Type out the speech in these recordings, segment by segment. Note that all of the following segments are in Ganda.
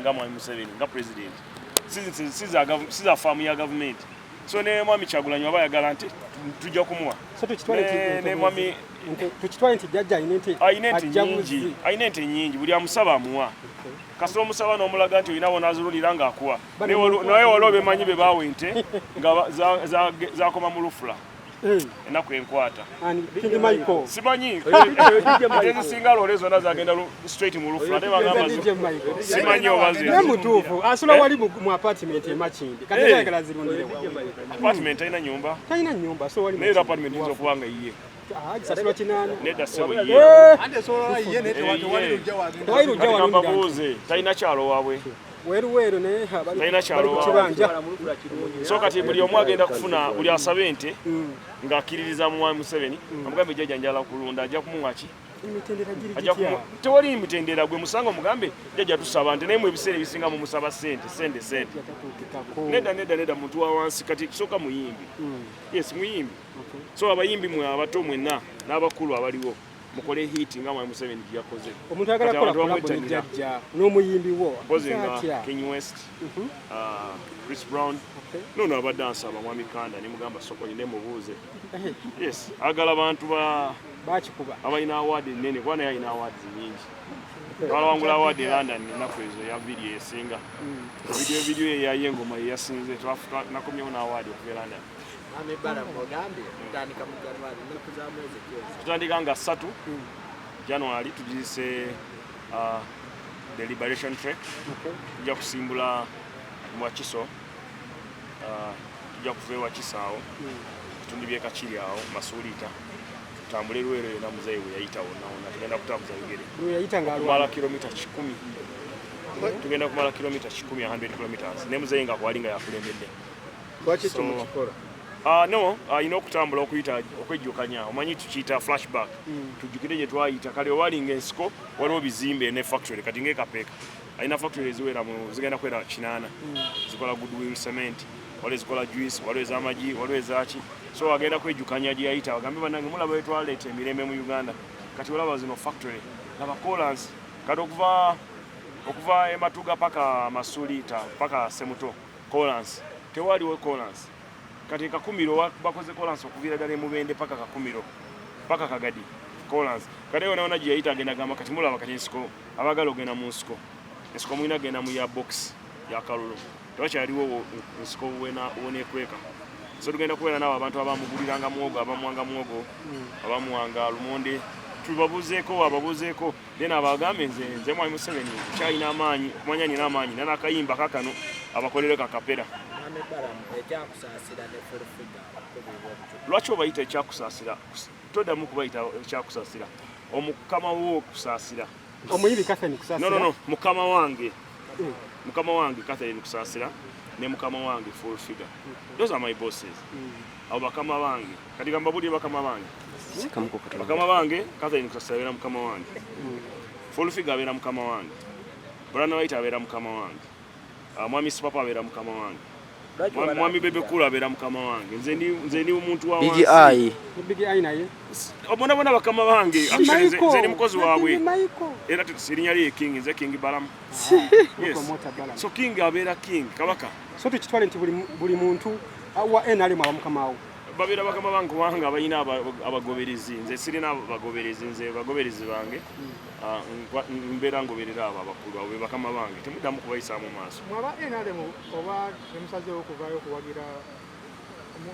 Nga Mwami Museveni nga president, si za faamu ya gavumenti. So ne Mwami Kyagulanyi waba ayagala nti tujja kumuwa. So tukitwale nti Ne mwami tukitwale nti jjajja alina ente. Alina ente ajja nyingi. Buzzi. Alina ente nyingi. Buli amusaba amuwa. Kasita omusaba n'omulaga nti olina wonaazirulira ng'akuwa. Bano Naye waliwo bemanyi be baawa ente nga zakoma mu lufula. Ennaku enkwata. Ani, King Michael? Simanyi ente ezisinga loole zonna zagenda straight mu lufula, ate bagamba DJ Michael. Simanyi oba ze Naye mutuufu, asula wali mu apartment e Makindye. Kati ayagala zirundire wa? Apartment alina nyumba. Talina nnyumba, so wali Naye era apartment eyinza okuba nga yiye. Ah, gisasula 8. Nedda ssebo, yiye. Anti esobola ye naye tewali lujja wagenda. Tewali lujja Kati walundira nti. kambabuuze, talina kyalo waabwe? Weru weru, naye ha, bali Talina kyalo bali ku waabwe. kibanja. So kati buli omu agenda kufuna, buli asaba ente ng'akkiririza mu Mwami Museveni, amugambe, "Jjajja, njala kulunda," ajja kumuwa ki? Emitendera giri Ajja gitya? Tewali mitendera. Gwe musanga omugambe, "Jjajja, tusaba nte," naye mu ebiseera ebisinga mumusaba sente, sente, sente. Yatatuukikako. Nedda, nedda, nedda. Muntu wa wansi kati kisooka muyimbi. Yes, muyimbi. So abayimbi mwe abato mwenna n'abakulu abaliwo, mukole hit nga Mwami Museveni gye yakoze. Omuntu ayagala Kati kukola abantu collabo ne bamwettanira. jjajja n'omuyimbi wo Mpozi nga atya? King West, Chris Brown. Nono abadde ansaba Mwami Kanda, nemugamba soko nyine mubuuze. Yes, agala bantu ba Bakikuba. abalina award ennene, kuba naye alina awards nyingi. Twalawangula award e London ennaku ezo eya video esinga video eyaye engoma yeyasinze. Nakomyewo n'award okuva e London. Mwami Balamu, ogambye mutandika mu January, ennaku za mwezi ki? Tutandika nga 3 January, tugiyise the Liberation Trek. Tujja kusimbula mu Wakiso, tujja kuva e Wakiso awo bitundu by'e Kakiri awo Masuuliita, tutambule Luweero yonna muzeeyi we yayita wonna wonna. Tugenda kutambuza bigere Lwe yayita kumala ng'alwana. kilomita 100. Tugenda kumala kilomita 100, 100 kilometers, ne muzeeyi nga kwali nga yakulembedde. Lwaki kimukikola? No, alina okutambula okuyita okwejjukanya, omanyi tukiyita flashback, tujjukire gye twayita. Kale owalinga ensiko waliwo bizimbe ne factory. Kati ng'e Kapeeka alina factory eziwera mu zigenda kwera 8, zikola Goodwill cement, waliwo ezikola juice, waliwo ez'amagi, waliwo ezaki. So agenda kwejjukanya gye yayita, agambe, "Bannange, mulaba we twaleeta emirembe mu Uganda. Kati olaba zino factory, laba kolans." Kati okuva ematuga paka Masuliita paka Semuto kolans, tewaliwo kolans. Kati Kakumiro bakoze kolans okuviira ddala emubende paka Kakumiro paka Kagadi kolans. Kati yona yona gye yayita agenda gamba, "Kati mulaba kati ensiko, abagala ogenda mu nsiko, ensiko mulina genda mu ya box yakalulu, tewakyaliwo nsiko wonekweka." So tugenda kubeera nabo abantu abamuguliranga muwogo, abamuwanga muwogo, abamuwanga lumonde, tubabuzeeko, ababuzeeko, then abagambe, Nze Mwami Museveni kyalina amaanyi okumanya nina amaanyi nanakayimba kakano abakolere kakapera." Mwami Balamu, ekyakusaasira ne Full Figure okukubibwa obucupa. Lwaki obayita ekyakusaasira? Toddamu kubayita ekyakusaasira. Omukama wo Kusaasira. Omuyimbi Catherine Kusaasira. No, no, no, mukama wange. Mukama wange Catherine Kusaasira ne mukama wange Full Figure, those are my bosses. Abo bakama bange. Kati gamba bulire bakama bange. Bakama bange, Catherine Kusaasira abeera mukama wange, Full Figure abeera mukama wange, Brana White abeera mukama wange, Mwami Sipapa abeera mukama wange. Lwaki Mwami Bebe Cool abeera mukama wange. Nze ndi omuntu wa Big wansi. Eye. Ne Big Eye naye. Bonna bonna bakama bange. Actually, Michael. nze ndi mukozi waabwe. Michael. Era erinnya lye King, nze King Balamu. Yes. Promoter Balamu. So king abeera king, kabaka. So tukitwale nti buli muntu wa NRM aba mukama wo? Babeera bakama bange kubanga balina abagoberezi. Nze sirina bagoberezi, nze bagoberezi bange, mbeera ngoberera abo abakulu. Abo be bakama bange, temuddamu kubayisaamu maaso. Mwaba NRM oba nemusazeewo okuvaayo okuwagira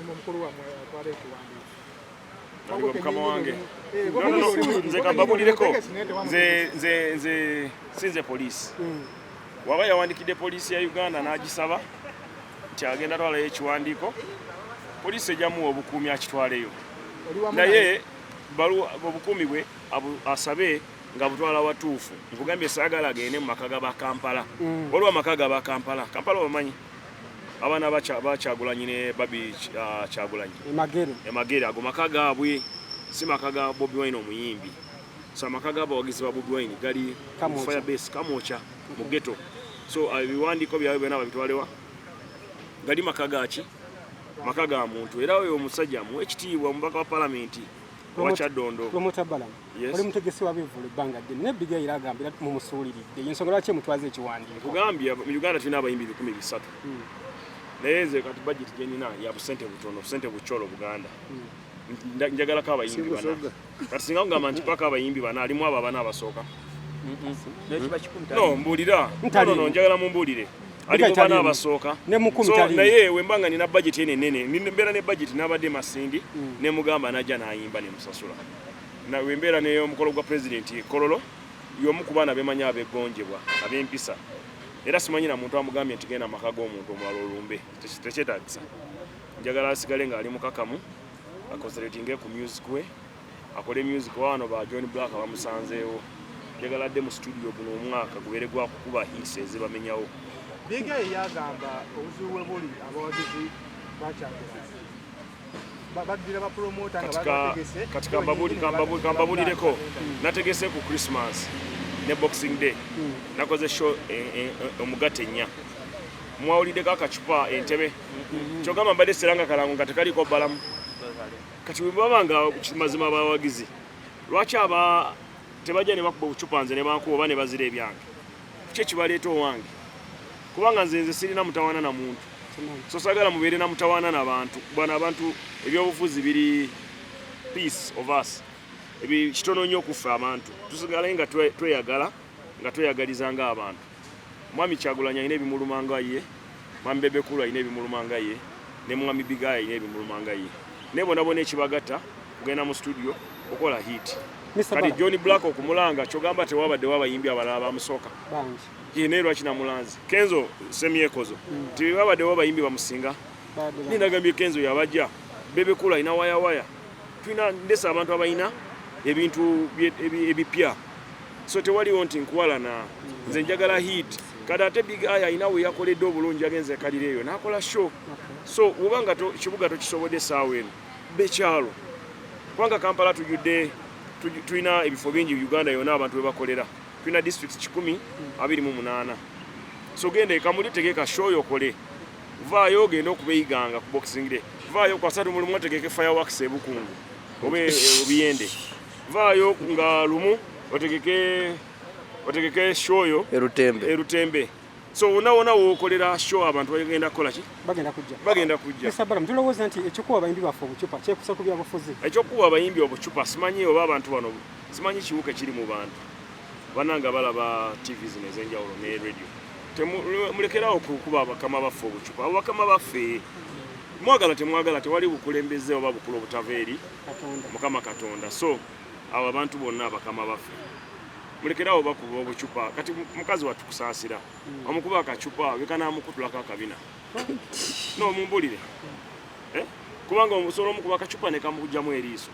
omukulu wammwe atwala ekiwandiiko? Naliwe mukama wange. Eh, No, no, no, nze kambabulireko, nze sinze poliisi. Waba yawandikidde poliisi ya Uganda n'agisaba nti agenda twalayo ekiwandiiko, poliisi ejjamuwa obukuumi akitwaleyo. Naye obukuumi bwe asabe nga butwala watuufu. Nkugambye, saagala agende mu maka ga Kampala. Waliwo amaka ga Kampala. Kampala obamanyi, abaana bakyagulanyi ne Babi Kyagulanyi. Emagere. Emagere. Ago maka gaabwe, si maka ga Bobi Wine omuyimbi. So amaka g'abawagizi ba Bobi Wine gali Kamwokya. Firebase, Kamwokya mu ghetto. So ebiwandiiko byabwe byonna babitwalewa. Gali maka gaki? Maka ga muntu. Era oyo omusajja amuwa ekitiibwa, omubaka wa palamenti. Owa Kyaddondo. Promoter Balaam. Yes. Oli mutegesi wa bivvulu ebbanga ddene naye Big Eye era agamba era mumusuuliridde. Y'ensonga lwaki emutwaza ekiwandiiko. Nkugambye mu Uganda tulina abayimbi 300. Naye nze kati budget gye nina ya busente butono, busente bukyolo Buganda. Njagalako abayimbi bana. Kati singa kugamba nti paka abayimbi bana alimu abo abana abasooka. Nekiba kikumi No, mbuulira. No, Ntaliimu. no, njagala mumbuulire. Ali mu bana taliimu. abasooka. Ne mukumi So, taliimu. naye wemba nga nina budget eno ennene, mbeera ne budget n'abadde Masindi, ne mugamba najja n'ayimba ne musasula. Na wembeera n'omukolo gwa president e Kololo, y'omu ku baana bemanyi abegonjebwa, ab'empisa. Era simanyi na muntu amugambye nti genda amaka g'omuntu omulala olumbe. Tekyetaagisa. Njagala asigale ng'ali mukakamu, aconcentratinge ku music we, akole music wano ba John Black bamusanzeewo. Njagala adde mu studio guno omwaka gubeere gwa kukuba hits ezibamenyawo. Big Eye yagamba obuzibu bwe buli abawagizi bakyagulanyi baddira bapromota nga Kati bategese kati kambabulireko nategese ku Christmas ne Boxing Day nakoze show omugatte nnya mwawuliddeko akacupa entebe kyogamba mbadde seranga kalango nga tekaliko balamu. Kati bwe baba nga mazima abawagizi lwaki aba tebajja ne bakuba obucupa nze ne bankuba oba ne bazira ebyange ki ekibaleeta owange kubanga nze sirina mutawaana na muntu so saagala mubeere na mutawaana n'abantu bano abantu ebyobufuzi biri peace of us ebi kitono nnyo okuffe abantu tusigale nga tweyagala nga tweyagaliza ng'abantu. Mwami Kyagulanyi alina ebimuluma nga ye, Mwami Bebe Cool alina ebimuluma nga ye, ne Mwami Big Eye alina ebimuluma nga ye, naye bonna bonna ekibagatta kugenda mu studio okukola hit. Mr. Kati Balaam. John Black okumulanga kyogamba tewabaddewo abayimbi abalala bamusooka. Bangi. Ye naye lwaki namulanze Kenzo semyekozo tebabaddewo abayimbi bamusinga. Babadde bangi. Nindagambye Kenzo yabajja, Bebe Cool alina wayawaya, tulina ndesa abantu abalina ebintu ebipya so tewaliwo nti nkuwalana nze njagala hit. Kati ate Big Eye alina we yakoledde obulungi agenze ekalira eyo n'akola show. So bw'oba nga kibuga tokisobodde essaawa eno bekyalo kubanga Kampala tujjudde tulina ebifo bingi Uganda yonna abantu we bakolera tulina district 128. So genda e Kamuli tegeka show yokole vaayo ogende okubeyiganga ku Boxing Day, vaayo ku asatu mu lumu otegeke fireworks e Bukungu oba Obiyende, vaayo nga lumu otegeke show yo Erutembe. Erutembe. So wonna wonna wookolera show abantu bagenda kukola ki? Bagenda kujja. Bagenda kujja. Mr. Balaam, tulowooza nti ekyokuwa abayimbi baffe obucupa kyekusa ku byabufuzi. Ekyokuwa abayimbi obucupa simanyi oba abantu bano simanyi kiwuka ekiri mu bantu bananga balaba TV zino ez'enjawulo ne radio. Mulekerawo kukuba abakama baffe obucupa. Abo bakama baffe mwagala temwagala tewali bukulembeze oba bukulu obutava eri Katonda. Mukama Katonda. So abo abantu bonna abakama baffe mulekerawo bakuba obucupa. Kati mukazi wattu kusaasira omukuba akacupa bekanamukutulako akabina no mumbulire kubanga osobola omukuba akacupa ne kamugjamu eriiso.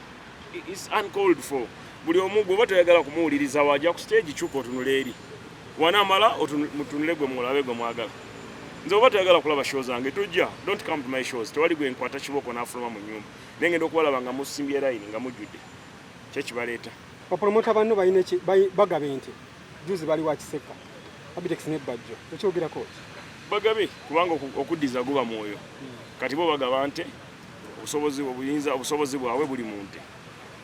It's uncalled for. Buli omu gwe oba toyagala kumuwuliriza wajja ku stage kyuka otunule eri wanamala mutunule gwe mulabe gwe mwagala. Nze oba toyagala kulaba show zange tojja, don't come to my shows. Tewali gwe nkwata kiboko n'afuluma mu nnyumba naye ngenda okubalaba nga musimbye line nga mujjudde kyekibaleeta. Bapromota banno balina bagaba ente juzi bali wa Kiseka Abitex ne Bajjo ekyogerako ki? Bagabe kubanga okuddiza guba mwoyo. Kati bo bagaba nte obusobozi obuyinza obusobozi bwabwe buli mu nte.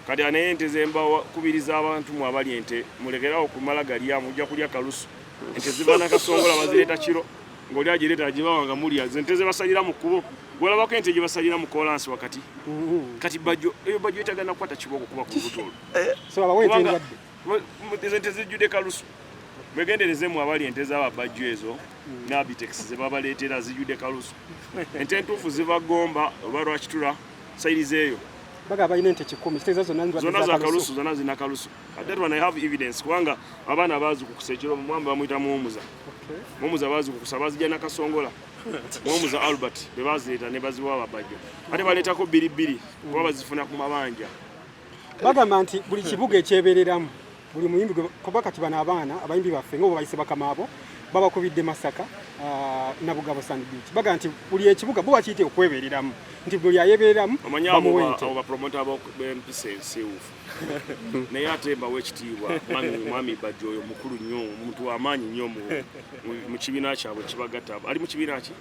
Kati naye ente ze mbakubiriza abantu mwe abali ente mulekerawo kumala galya mujja kulya kalusu. Ente ziba nakasongola bazireeta kiro ng'oli agireeta agibawa nga mulya. Ze ente ze basalira mu kkubo gwolabako ente gye basalira mu koolansi wakati. Kati Bajjo eyo Bajjo yeetaaga nakukwata kibooko kuba ku lubuto olwo. So abawa ente Kubanga endwadde. ezo ente zijjudde kalusu. Mwegendereze mu abali ente z'ababajjo ezo n'Abitex ze babaleetera zijjudde kalusu. Ente entuufu ziva Gomba oba Lwakitula sayiriza eyo. Bagaba balina ente 10 kitegeeza zonna ndwadde Zonna za za kalusu. kalusu, zonna zirina kalusu. That one I have evidence kubanga abaana baazukukusa ekiro mwamba bamuyita Muwumuza. Muwumuza baazukukusa bazijja nakasongola. Muwumuza Albert be bazireeta ne baziwa ababajjo. Ate baleetako bbiri bbiri kuba bazifuna ku mabanja. Bagamba nti buli kibuga ekyebeereramu buli muyimbi kuba kati bano abaana abayimbi baffe nga bwe bayise bakama abo Babakubidde Masaka, Nabugabo, Sand Beach. Baga nti buli ekibuga bo bakiyite okwebereramu, nti buli ayebereramu Omanyi abo bamuwa ente. Abo bapromota b'empisa ensiwufu, naye ate mbawa ekitiibwa. Mwami Bajjo oyo mukulu nnyo, omuntu w'amaanyi nnyo mu kibiina kyabwe kibagatta. Ali mu kibiina ki?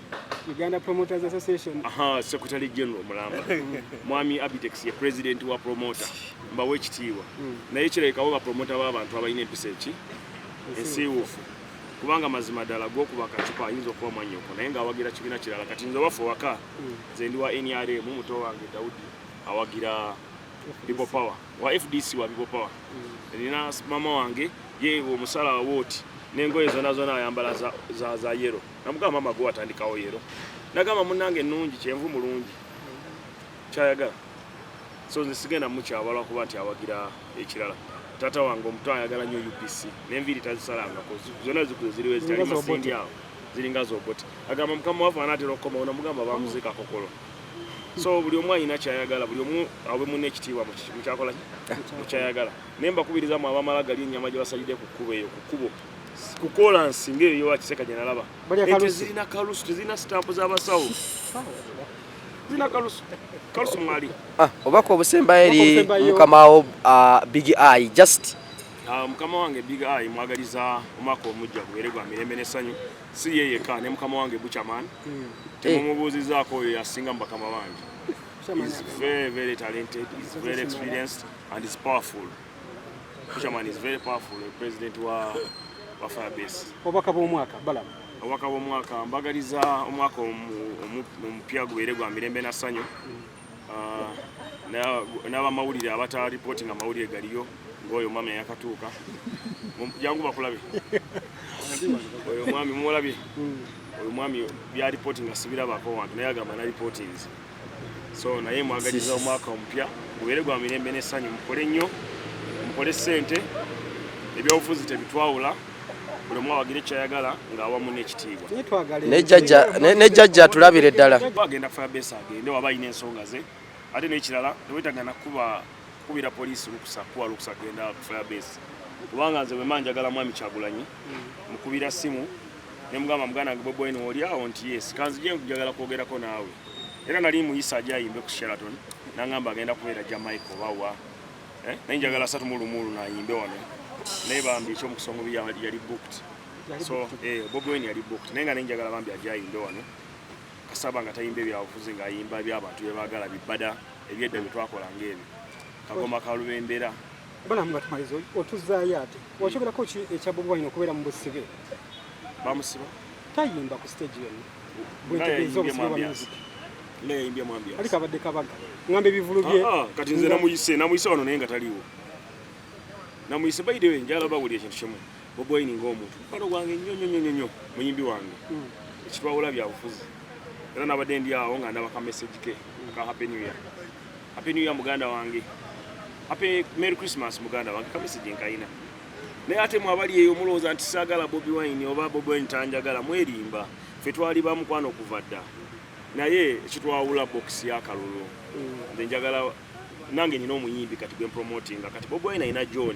Uganda Promoters Association. Aha, secretary general mulamba. Mwami Abitex ye president wa promoter, mbawa ekitiibwa, naye kirabikawo bapromota b'abantu abalina empisa eki ensiiwuufu, kubanga mazima ddala gwokuba akacupa ayinza okuba mwanyoko naye ng'awagira kibiina kirala. Kati nze waffe waka, nze ndi wa NRM, muto wange Daudi awagira People Power, wa FDC, wa People Power. Nina mama wange ye omusala wooti n'engoye zonna zonna ayambala za yellow. Namugamba, "Mama, gwe watandikawo yellow." Nagamba, "Munnange ennungi, kyenvu mulungi kyayagala." So nze sigenda mukyaba lwakuba nti awagira ekirala. Taata wange omuto ayagala nnyo UPC, n'enviiri tazisalangako, zonna zikuze ziriwo ezitali Ziringa z'Obote. Masindi awo ziringa z'Obote. Agamba mukama waffe anaatera okukomawo, namugamba bamuziika kokolo. So buli omu alina kyayagala, buli omu awe munne ekitiibwa mu kyakola ki? Mu kyayagala. Naye mbakubirizamu abamala gali ennyama gye basalidde ku kkubo eyo, ku kkubo, ku kolansi ng'eyo yowa Kiseka gye nalaba. Balya Ente kalusu. zirina kalusu, tezirina sitampu z'abasawo, zirina kalusu, kalusu mwali. Ah, obubaka obusembayo eri Obubaka obusembayo. mukama wo, Big Eye, just. Ah, mukama wange Big Eye mwagaliza omwaka omujja gubeere gwa mirembe n'essanyu. Si ye yekka, ne mukama wange Buchaman temumubuuzizaako, oyo yasinga mu bakama bange. Is very very talented, is very experienced and is powerful. Buchaman is very powerful, president wa Firebase. Obubaka bw'omwaka, Balamu. Obubaka bw'omwaka, mbagaliza omwaka omupya gubeere gwa mirembe na ssanyu. Ah, n'abamawulire abata reporting amawulire galiyo ng'oyo omwami ayakatuuka. Jangu bakulabe. Oyo omwami mumulabye, oyo omwami bya reporting asibirabako wantu, naye agamba na reportings. So naye mwagaliza omwaka omupya gubeere gwa mirembe n'essanyu. Mukole nnyo, mukole ssente, ebyobufuzi tebitwawula, buli omu awagire kyayagala ng'awamu n'ekitiibwa. Naye twagala Ne jjajja, ne jjajja tulabire ddala. Agenda Firebase, agende waba alina ensonga ze. Ate n'ekirala, tewetagana kuba kubira poliisi lukusa, kuwa lukusa genda ku Firebase, kubanga nze bwe mba njagala mwami Kyagulanyi, mukubira simu ne mugamba, "Muganda wange Bobi Wine, oli awo?" Nti, "Yes, kanzije njagala kwogerako naawe." Era nali muyisa ajja ayimbe ku Sheraton, nangamba agenda kubeera Jamaica oba wa. Eh, naye njagala 31 nayimbe wano, naye bambi ekyomukisa omubi yali booked. So Bobi Wine yali booked, naye nga nenjagala bambi ajja ayimbe wano, kasaba nga tayimba ebyabufuzi, ng'ayimba ebyabantu byebaagala, bibada ebyedda bye twakola ng'ebyo kagoma ka lubembera. Balamu, nga tumaliza, otuzaayo ate wakyogerako ki ekya Bobi Wine okubeera mu busibe? Bamusiba? Tayimba ku stage yonna. Nga Bwentegeeza yayimbye obusibe bwa Mwambiasi. music. Nga yayimbye Mwambiasi. Ali kabadde kabaga ngamba ebivulu bye. Ah, ah, kati nze namuyise wano naye nga taliiwo. Namuyise. By the way, njagala bawulira ekintu kimu. Bobi Wine ng'omuntu mukwano gwange nnyo nnyo nnyo nnyo, muyimbi wange. Ekitwawula byabufuzi. Era nabadde ndi awo nga ndaba ka message ke aka "Happy New Year, Happy New Year muganda wange, Happy Merry Christmas muganda wange." Ka message nkayina. Naye ate mwabali eyo mulowooza nti saagala Bobi Wine oba Bobi Wine tanjagala, mwerimba. Ffe twali bamukwano okuva dda, naye ekitwawula box y'akalulu. Nze njagala nange nina omuyimbi kati gwe promotinga. Kati Bobi Wine alina John,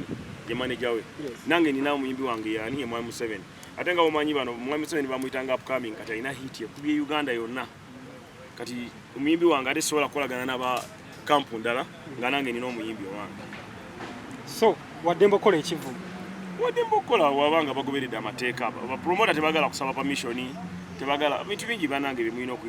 ye manager we. Nange nina omuyimbi wange, yani ye Mwami Museveni. Ate nga omanyi bano Mwami Museveni bamuyitanga upcoming, kati alina hit ekubye Uganda yonna. Kati omuyimbi wange ate sobola kukolagana n'aba kampu ndala nga nange nina omuyimbi owange. So waddembe okukola ekivulu? Waddembe okukola wabanga bagoberedde amateeka. Bapromota tebagala kusaba permission, tebagala bintu bingi. Banange bemulina okuyita.